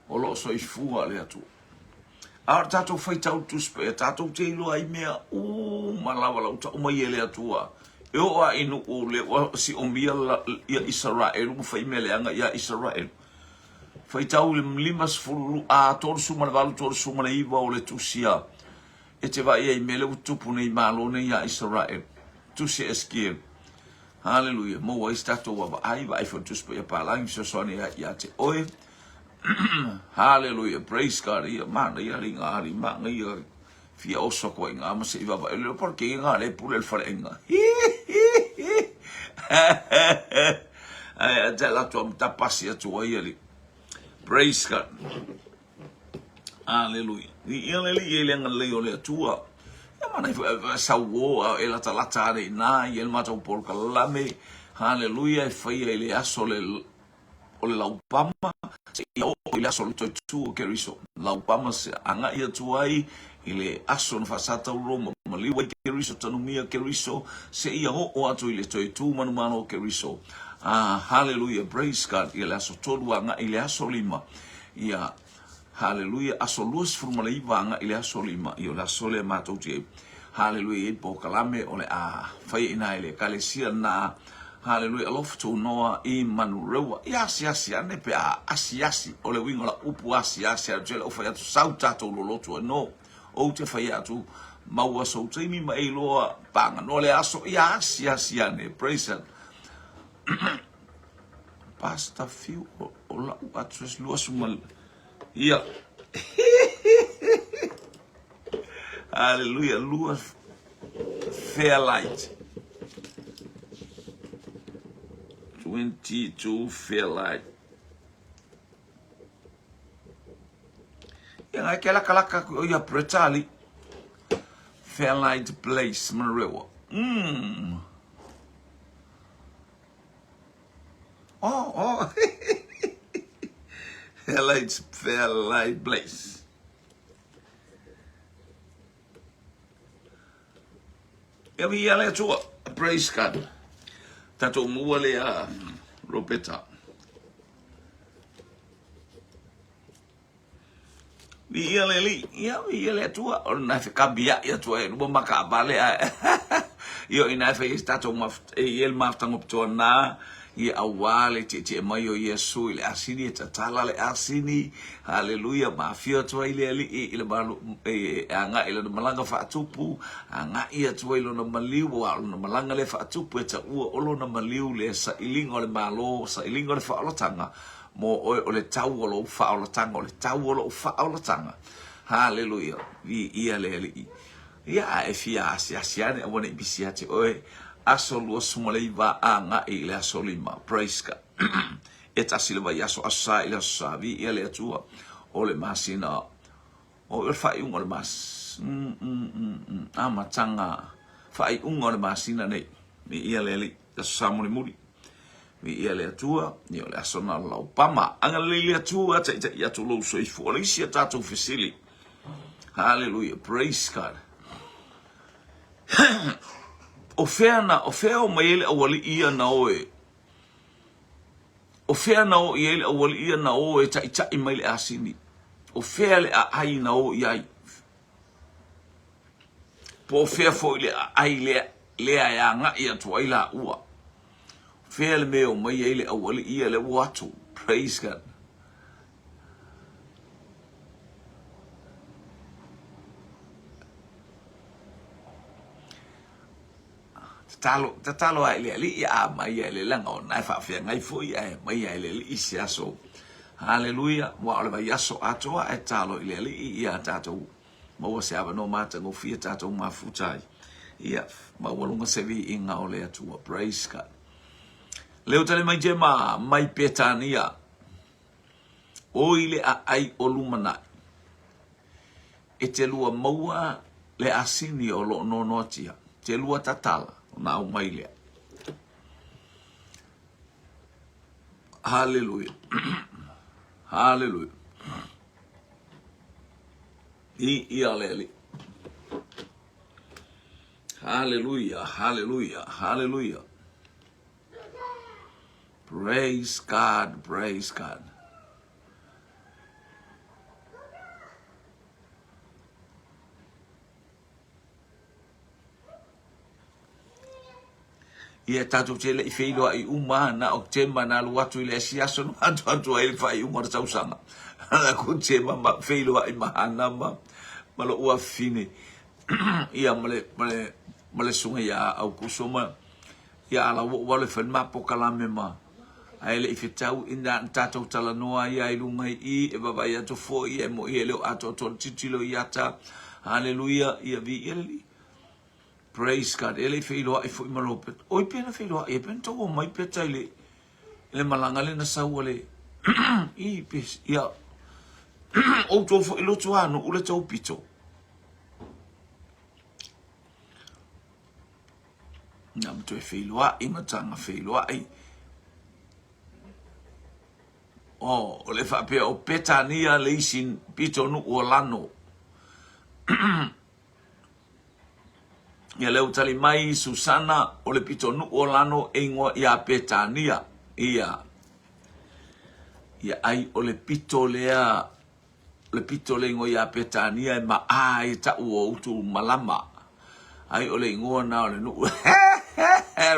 Speaker 1: O lo o soifua le Atua. A o le tatou faitau Tusi Paia, tatou te iloa ai mea uma lava la ua tau mai e le Atua. E oo lava i nuu le ua siomia ia Isaraelu ma fai mea leaga ia Isaraelu. Faitau i le 50, a 38, 39 o le tusi a e te vaai ai i mea lea ua tutupu nei i Malo nei ia Isaraelu. Tusi a Esekielu. Haleluia, maua ai se tatou vaavaai, vaai foi le Tusi Paia Palagi, fesoasoani ai ia te oe. Haleluia, praise God, ia manaia le inga ali, manaia fia oso atu ai ngā ma se i vaavaai le pora ke ngā le pule le fale inga. Ai a te la tua mtapasi atu ai ali. Praise God. Aleluia. Viia le Alii e le agalelei o le Atua. Ia manaia foi a sau o a e latalata ane i ina i ai le matou polokalame, haleluia, e faia i le aso le o le laupama seia oo i le aso o le toe tu o Keriso. Laupama se agai atu ai i le aso na faasatauro ma maliu ai Keriso, tanumia Keriso, seia oo atu i le toe tu manumalo o Keriso. Ah, haleluia, praise God, ia le aso tolu agai i le aso lima. Ia, haleluia, aso 29 agai i le aso lima, ia o le aso lea matou te Haleluia i ai polokalame o le a fai i ina i le ekalesia na Haleluia alofa tunoa i Manurewa. Ia asiasi ane pe a asiasi o le uiga o lau upu asiasi atu e lau fai atu sau tatou lolotu ai no ou te fai atu maua sou taimi ma e iloa paganoa le aso ia asiasi ane praise God. Pastor Fiu o, o lau address 20 ia Haleluia lua Fairlight 22 Fairlight Ia ngai ke lakalaka ku o ia Bretali Fairlight Place Marewa. Oh, oh. Fairlight, Fairlight Place. Ia viia le Atua. Praise God. Tatou maua lea Roberta. Viia le Alii. Ia, viia le Atua. O lena e fekabiaʻi atu ai luma ma kaavale ae. Ia o ina e fai ai se tatou maf e i ai le mafutaga pitoa na, ia auā le tietie mai o Iesu i le asini e tatala le asini. Haleluia, ma afio atu ai le Alii i le malu e agai i lona malaga faatupu, agai atu ai lona maliu, aua o lona malaga lea faatupu e taua o lona maliu le sailiga o le Malo, sailiga o le faaolataga, Mo oe o le tau o lou faaolataga, o le tau o lou faaolataga. Haleluia, viia le Alii. Ia, a e fia asiasi ane, aua ne i misi ia te oe, aso 29 agai i le aso lima. Praise God. E tasi le vaiaso, aso Sa i le aso Sa, viia le Atua o le masina, o le faaiuga o le mas, amataga, faaiuga o le masina nei. Viia le Alii, aso Sa mulimuli. Viia le Atua, ia o le aso na o lau pama. Agalelei le Atua, taitai atu lou soifua. O le isi a tatou fesili. Hallelujah, praise God. O fea na, o fea o mai ai le aualii ia na o e, o fea na o i ai le aualii ia na o e taitai mai le asini? O fea le aai na o i ai? Po o fea foi le aai lea, lea e agai atu ai laua. Fea le mea o mai ai le aualii ia lea ua atu. Praise God. Tatalo, tatalo ai le alii a mai ai le laga o na e faafeagai foi ae mai ai le alii se aso. Haleluia, ua o le vaiaso atoa e tatalo i le alii ia tatou maua se avanoa matagofie tatou mafuta ai. Ia, maualuga se viiga o le Atua. Praise God. Leo tali mai Jema mai Petania. Oi le aai o lumanai. E te lua maua le asini o loo noanoatia. Te lua tatala ona au mai lea. Haleluia. Haleluia. I ia le Alii. Haleluia, haleluia, haleluia. Praise God, praise God. Ia tatou te le i feiloai uma na o Tema na alu atu i le asiaso na atu atu ai le faaiuga o le tausaga. Na ku Tema ma feiloai ma Hana ma, ma lo'u afafine. Ia ma le, ma le, ma le susuga ia Aukuso ma ia ala ua ou alu e fai le ma pokalame ma ae le i fetau ina na tatou talanoa ai i luga i i e vaavaai atu foi e mo'i e le o atoatoa le tilotilo i ata. Haleluia, ia viia le Alii. Praise God. E le i feiloai foi ma Robert. Oi pe na feiloai e pe na tou omai Peta i le i le malaga le na sau a le i pe ia outou foi lotu a nuu le tou pito. Ia ma toe feiloai ma taga feiloai. Oh, o le faapea o Petania le isi pitonuu o Lano. Ia lea ua tali mai Susana o le pitonuu o Lano e ingoa ia Petania. Ia. Ia ai o le pito lea le pito le ingoa ia Petania e maa ai ta'u o utu malama. Ai o le ingoa na o le nuu.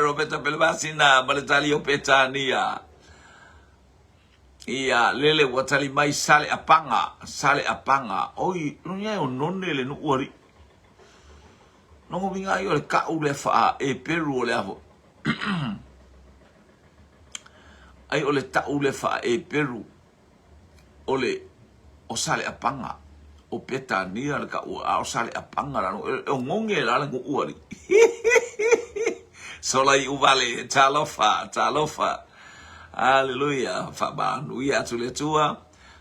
Speaker 1: Roberta Pelemasina ma le tali o Petania. Ia, lele ua tali mai Saleapaga, Saleapaga. Oi, loni ai o none le nuu alii. Longa uiga ai o le ka'u lea faa Eperu o le a foi. Ai o le ta'u lea faa Eperu. O le o Saleapaga, o Petania le ka'u a o Saleapaga la e ogoge la le nu'u alii. Sola iu vale, talofa, talofa. Aleluia, faamanuia atu le Atua.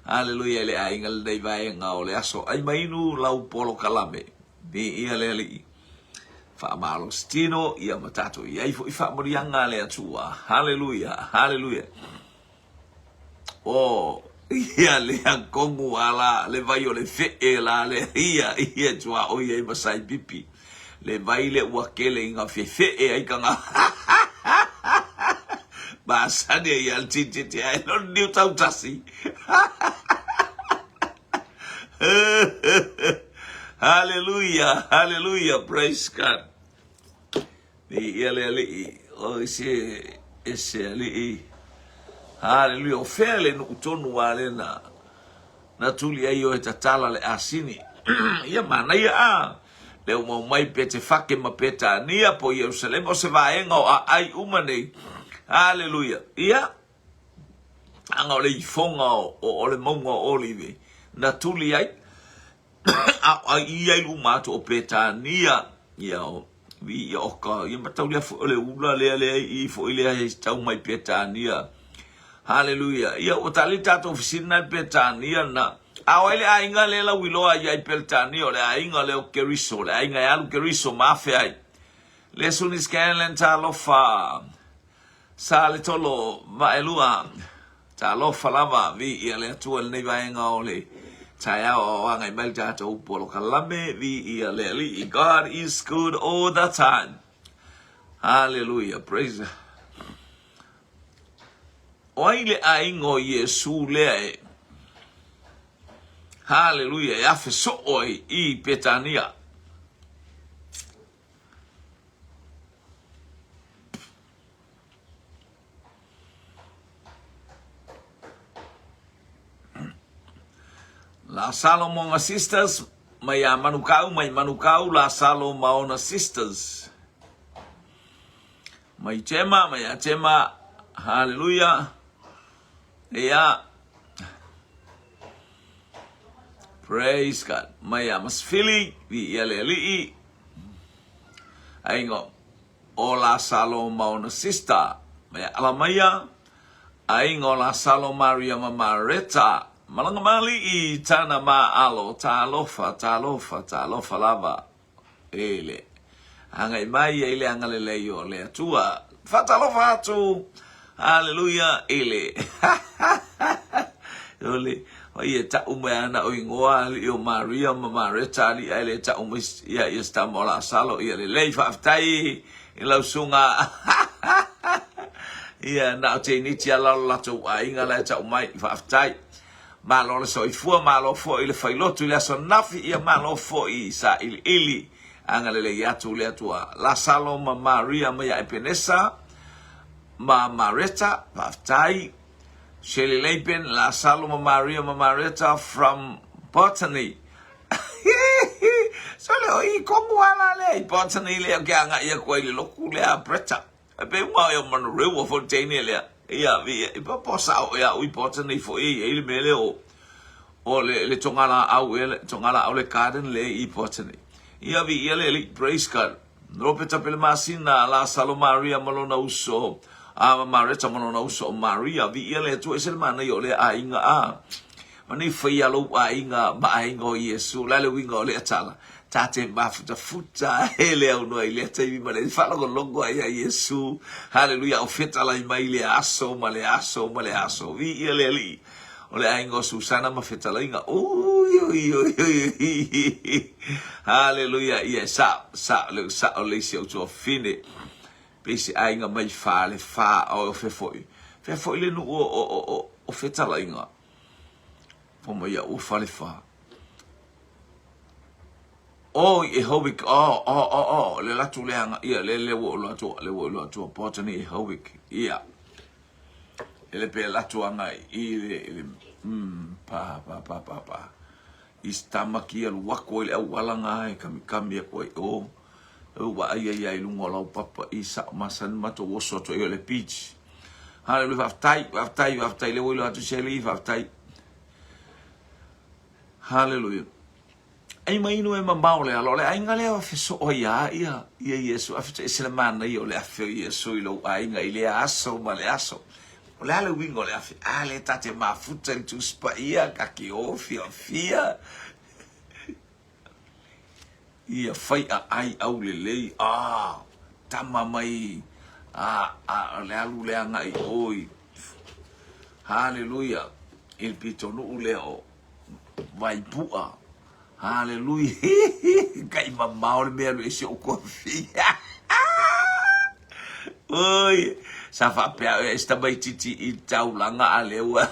Speaker 1: Aleluia i le aiga lenei vaega o le aso ai mainu lau polokalame. Viia le Alii. Faamalosi tino ia ma tatou i ai foi faamanuiaga a le Atua. Haleluia, haleluia. O ia lea kogu ala le vai o le fe'e la lea ia ia tuaoi ai ma Saipipi le vai lea ua kele ina fefe'e ai taga masani ai ia le tititi ae lona niu tautasi. Hallelujah, hallelujah, praise God. Viia le Alii, o se e se Alii. Haleluia, o fea le nuu tonu a le na, na tuli ai oe tatala le asini. Ia manaia a, le umau mai Petefake ma Petania po Ierusalema, o se vaega o aai uma nei. Haleluia. Ia, anga o le ifoga o, o, o le mauga o Olive, na tuli ai. A o ai ai luma atu o Petania, ia o vi ia oka, ia mataulia foi o le ula lea lea i foi lea e tau mai Petania. Haleluia. Ia ua tali tatou fesili na i Petania na. A o ai le aiga lea lau iloa ia i Petania, o le aiga lea o Keriso, le aiga e alu Keriso ma afe ai. Le Suni Scanlan talofa. Sa le tolo vaelua. Talofa lava, viia le Atua i lenei vaega o le taeao a o agai mai le tatou polokalame, viia le Alii. God is good all the time. Hallelujah. Praise. O ai le aiga o Iesu lea e Hallelujah, e afe soo ai i Petania. Lasalo ma ona sisters mai a Manukau mai Manukau Lasalo ma ona sisters mai Tema mai a Tema hallelujah ia praise God mai a Masfili vi ia le alii aiga o Lasalo ma ona sista, me Alamaia, aiga o Lasalo, Maria ma Mareta, malaga maali'i tana ma alo, talofa, talofa, talofa lava, e le agai mai ai le agalelei o le Atua. Faatalofa atu, haleluia, i le o le Oi e ta'u mai ana o ingoa alii o Maria ma Mareta alii ae le ta'u mai ia ia se tama o Lasalo ia lelei faafetai i lau susuga ia na o teiniti ala o latou aiga la e ta'u mai faafetai malo le soifua malo foi le failotu i le aso nafi ia malo foi sailiili agalelei atu le Atua Lasalo ma Maria ma ia Epenesa ma Mareta faafetai Shirley Lapen, Lasalo ma Maria ma Mareta from Botany. So le o i kongu ala lea i Botany lea o ke agai aku ai le loku lea a Bretta. E pe uma o Manurewa fo teine lea. Ia, vi, i pa po sao ia ui Botany fo i i le mele o o le le tongala au e le tongala au le garden le i Botany. Ia vi ia le li praise God. Ropeta Pelemasina, Lasalo Maria ma lona uso, a ma Mareta ma lona uso o Maria, viia le Atua, ese le manaia o lea aiga, a ma nei faia lou aiga ma aiga o Iesu, o le a le uiga o lea tala? Ta te mafutafuta e le aunoa i lea taimi ma le faalogologo ai ia Iesu. Haleluia, o fetalai mai le aso ma le aso ma le aso. Viia le Alii. O le aiga o Susana ma fetalaiga. Ui, ui, ui, ui, ui. Haleluia, ia e sao, sao, le sao le isi au tuafine. Pei se aiga mai Falefa, o fea foi. Fea foi le nuu o, o, o, o, o fetalaiga. Fai mai au o Falefa. Oh, e Howick, oh, oh, oh, oh, le latu le anga, ia, le le ua ulu atua, le ua ulu atua, Botany e Howick, ia. E le pe latu anga i le, i le, pa, pa, pa, pa, pa. I stamaki alu aku ai le auala ngā e kami kami aku ai o. E ua ai ai ai lunga o lau papa i sa masani matou oso atu ai o le beach. Hallelujah, faafetai, faafetai, faafetai, le ua iloa atu Shelly, faafetai. Hallelujah. Ai mai inu e mamao le alo, o le aiga lea o fesoo ai a ia, ia Iesu, a feto ese le manaia o le afe o Iesu i lou aiga i lea aso ma le aso. O le a le uiga o le afe? A le ta te mafuta i le Tusi Paia, ka ke o fiafia. Ia fai aai aulelei, a, tama mai, a, a, le alu lea agai i o i, haleluia, i le pitonuu lea o Vaipua, haleluia, kai mamao le mea alu ese o kofi. Oi, sa faapea e se tamaititi i taulaga a lea ua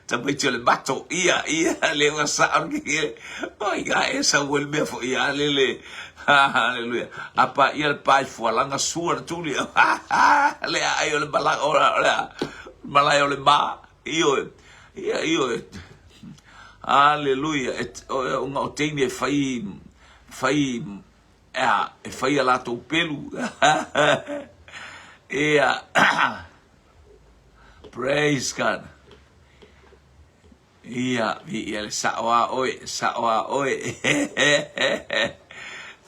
Speaker 1: tamaiti o le mato, ia, ia, lea ua sao le oi, ga e sau le mea foi a lele. Haleluia. A pa ia le pa i fualaga sua le tuli. Le ai o le malaga o le malae o le ma. Ioe. Ia, ioe. Haleluia. E, o, o teine e fai, fai Ea, e fai a latou pelu. Ia. Praise God. Ia, ia le sao a oe, sao a oe.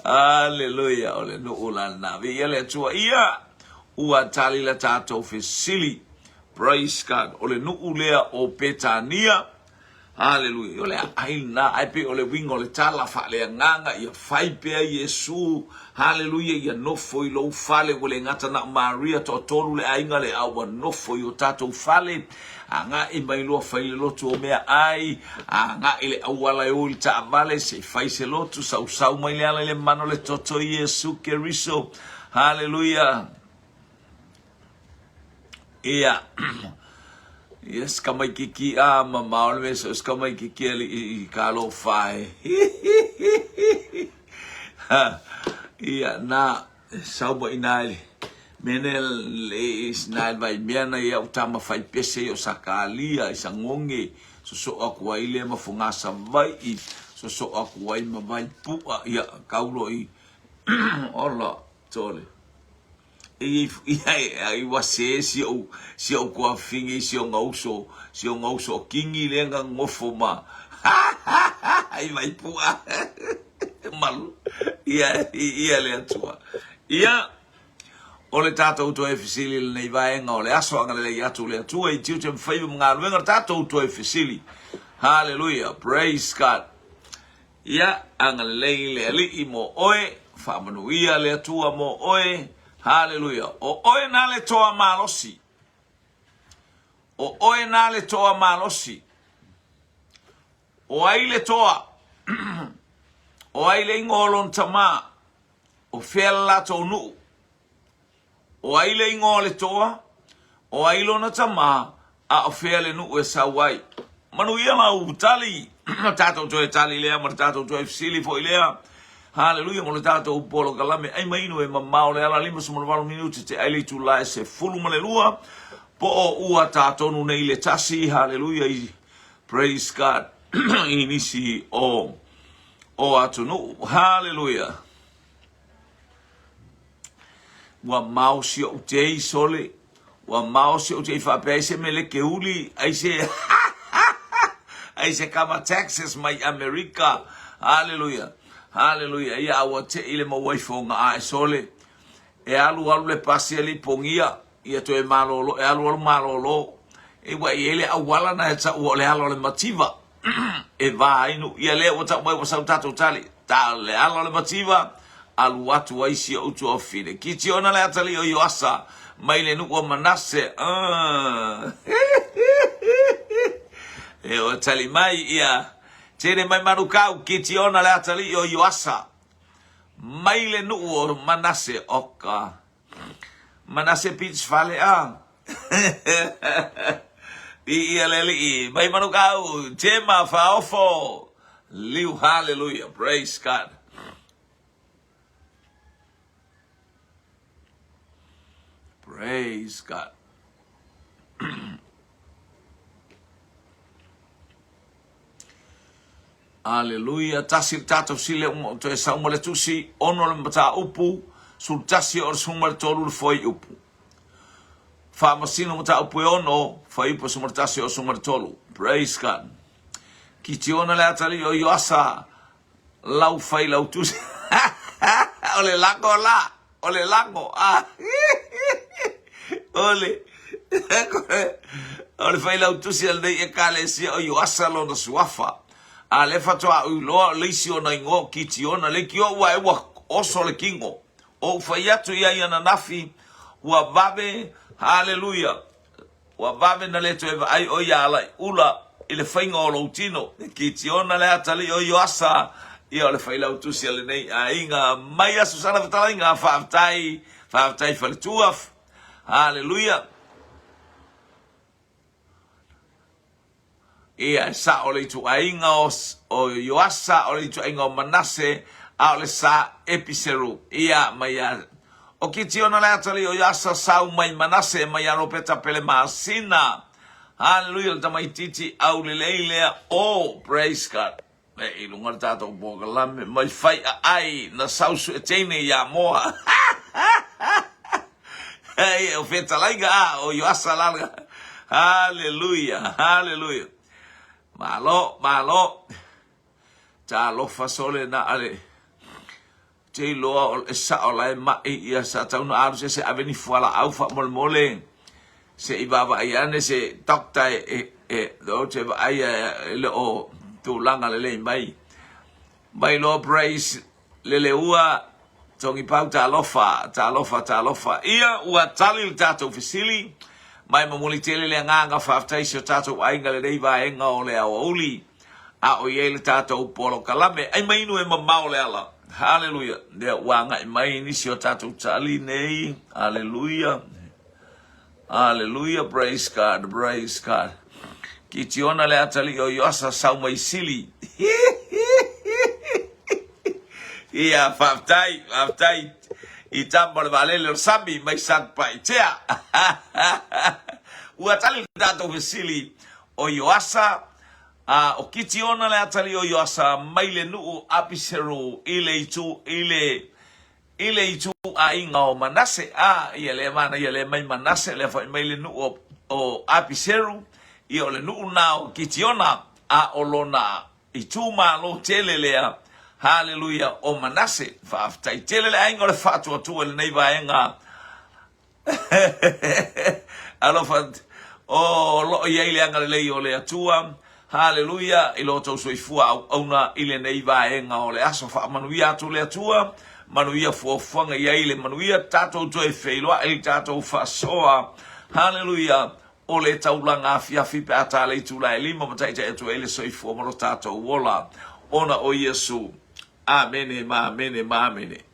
Speaker 1: Aleluia, o le nuu lana. Viia le Atua. Ia, ua tali la tatou fesili. Praise God. O le nuu lea o Petania. Aleluia. O le aai lena, ae pei o le uiga o le tala faaleagaga, ia fai pea Iesu, haleluia, ia nofo i lou fale, ua le gata na o Maria toatolu le aiga lea, a ua nofo i o tatou fale, agai mai loa fai le lotu o meaai, agai le auala e o i le taavale, se i fai se lotu, sausau mai le ala i le mana o le toto Iesu Keriso, haleluia. Ia, ia si tamaititi a mamao le mea so si tamaititi alii i talofa e. Ia, na, sau mai ina i le mea nei le i na i le Vaimea na i au tama fai pese i o Sakalia i Sagoge, sosoo atu ai lea ma Fogaa Savaii, sosoo atu ai ma Vaipua, ia, tau loa i, ola, tole. Ia, ua se si ou, si ou tuafafine i si ona uso, si ona uso o Kingi lea na nofo ma, i Vaipua. Malu. Ia, ia le Atua. Ia, o le tatou toe fesili i lenei vaega o le aso agalelei atu le Atua i tiute ma faiva ma galuega le tatou toe fesili. Hallelujah. Praise God. Ia agalelei le Alii mo oe, faamanuia le Atua mo oe, Haleluia. O oe na le toa malosi. O oe na le toa malosi. O ai le toa? O ai le ingoa o lona tamā? O fea le latou nuu? O ai le ingoa o le toa? O ai lona tama? A o fea le nuu e sau ai? Manuia lau tali, tatou toe tali lea ma le tatou toe fesili foi lea. Haleluia mo le tatou polokalame. Ai mai inu e mamao le ala 58 minute te ai le itula e 12 po o ua tā tonu nei le tasi. Haleluia i praise God i nisi o o atunuu. Haleluia. Ua mao si ou tei sole, ua mao si ou tei faapea ai se meleke uli, ai se ai se kama Texas mai Amerika. Haleluia. Haleluia. Ia a ua tei le maua ifo nga ae sole. E alu alu le pasi ali pogia, ia toe malolo, e alu alu malolo. E ua i ai le auala na e tau o le ala o le mativa. E va ai nuu. Ia lea ua tau mai ua sau tatou tali. Ta le ala o le mativa, alu atu ai si ou tuafafine. Kitiona le atalii o Ioasa mai le nuu o Manase. Uh. E ua tali mai ia. Tele mai Manukau, Kitiona le atalii o Ioasa mai le nuu o Manase. Oka. Manase Beach fale a. Viia le Alii. Mai Manukau, Gemma Faofo. Liu, hallelujah. Praise God. Praise God. Aleluia, tasi le tatou sile uma o toe sau ma le tusi, ono le mataupu, 11 o le 13 le fuaiupu. Faamasino mataupu e ono, fuaiupu 11 o le 13. Praise God. Kitiona le atalii o Ioasa, lau fai lau tusi. O le lago la, o le lago. Ah. O le, o le failautusi a lenei Ekalesia o Ioasa lona suafa. A lea faatoa ou iloa o le isi ona igoa o Kitiona, le ikioi ua e ua oso le kingo. Ou fai atu i ai ananafi, ua vave, haleluia, Ua vave na le toe vaai ʻoe iā Alaʻiʻula i le faiga o lou tino. E Kitiona le atalii o Ioasa, ia o le failautusi a lenei aiga. Mai aso sana fetalaiga, faafetai, faafetai faletua. Haleluia. Ia, e sao le ituaiga o, o Ioasa, o le ituaiga o Manase, a o le sa Episeru. Ia, mai ia. O Kitiona le atalii o Ioasa, sau mai Manase, mai ia Ropeta Pelemasina. Haleluia, le tamaitiiti aulelei lea. Oh, praise God. E i luga le tatou polokalame mai fai aai na sau sue teine ia moa. Ei, o fetalaiga a o Ioasa lala. Haleluia, haleluia. Malo, malo. Talofa sole na ale. Te iloa o le sao la e ma'i ia sa tau na alu se se ave ni fualaau faamolemole se i vaavaai ane se doctor e e e o te vaai e le o tulaga lelei mai. Mai loa praise Leleua Togipau talofa talofa talofa ia ua tali le tatou fesili mai momoli tele le agaga faafetai i si o tatou aiga lenei vaega o le aoauli. A o i ai le tatou polokalame. Ai mai inu e mamao le ala. Haleluia. Lea ua agai mai nisi o tatou tali nei. Haleluia. Haleluia. Praise God. Praise God. Kitiona le atalii o Ioasa sau mai Sili. Ia, faafetai, faafetai i tama o le vaalele o le sami mai Satupaitea. Ua tali le tatou fesili o Ioasa A o Kitiona le atalii o Ioasa mai le nuu o Apiseru i le itu, i le, i le ituaiga o Manase. A, ia lea manaia lea mai Manase, lea foi mai le nuu o, o Apiseru, ia o le nuu na o Kitiona, a o lona itumalo tele lea, haleluia, o Manase. Faafetai tele le aiga o le faatuatua i lenei vaega. Alofa, o lo o i ai le agalelei o le Atua, haleluia, i lo outou soifua auauna i lenei vaega o le aso. Faamanuia atu le Atua, manuia fuafuaga i ai le manuia, tatou toe feiloai i le tatou faasoa, haleluia, o le taulaga afiafi pe a ta le itula e lima ma taitai atu ai le soifua ma lo tatou ola, ona o Iesu. Amene ma amene ma amene.